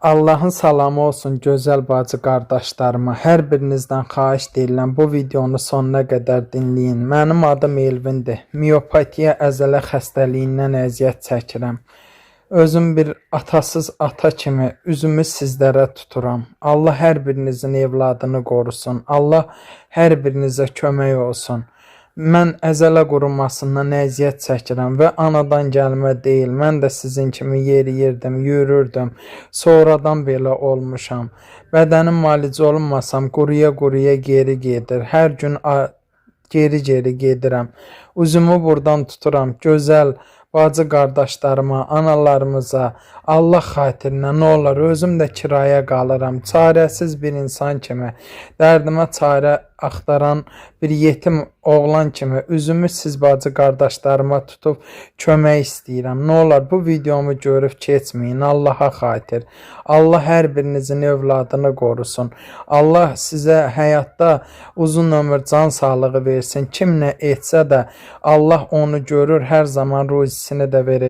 Allahın salamı olsun gözəl bacı qardaşlarıma. Hər birinizdən xahiş edirəm bu videonu sonuna qədər dinləyin. Mənim adım Elvindir. Miopatiya əzələ xəstəliyindən əziyyət çəkirəm. Özüm bir atasız ata kimi üzümü sizlərə tuturam. Allah hər birinizin evladını qorusun. Allah hər birinizə kömək olsun. Mən əzələ qurumasından əziyyət çəkirəm və anadan gəlmə deyil. Mən də sizin kimi yeriyirdim, yürürdüm. Sonradan belə olmuşam. Bədənim müalicə olunmasam quruya-quruya geri gedir. Hər gün geri-geri gedirəm. Üzümü burdan tuturam. Gözəl bacı qardaşlarıma, analarımıza, Allah xatirinə nə olar, özüm də kirayə qalıram. Çarəsiz bir insan kimi, dərdimə çarə axtaran bir yetim oğlan kimi üzümü siz bacı qardaşlarıma tutub kömək istəyirəm. Nə olar bu videomu görüb keçməyin. Allaha xatir. Allah hər birinizin övladını qorusun. Allah sizə həyatda uzun ömür, can sağlığı versin. Kim nə etsə də Allah onu görür, hər zaman ruzisini də verir.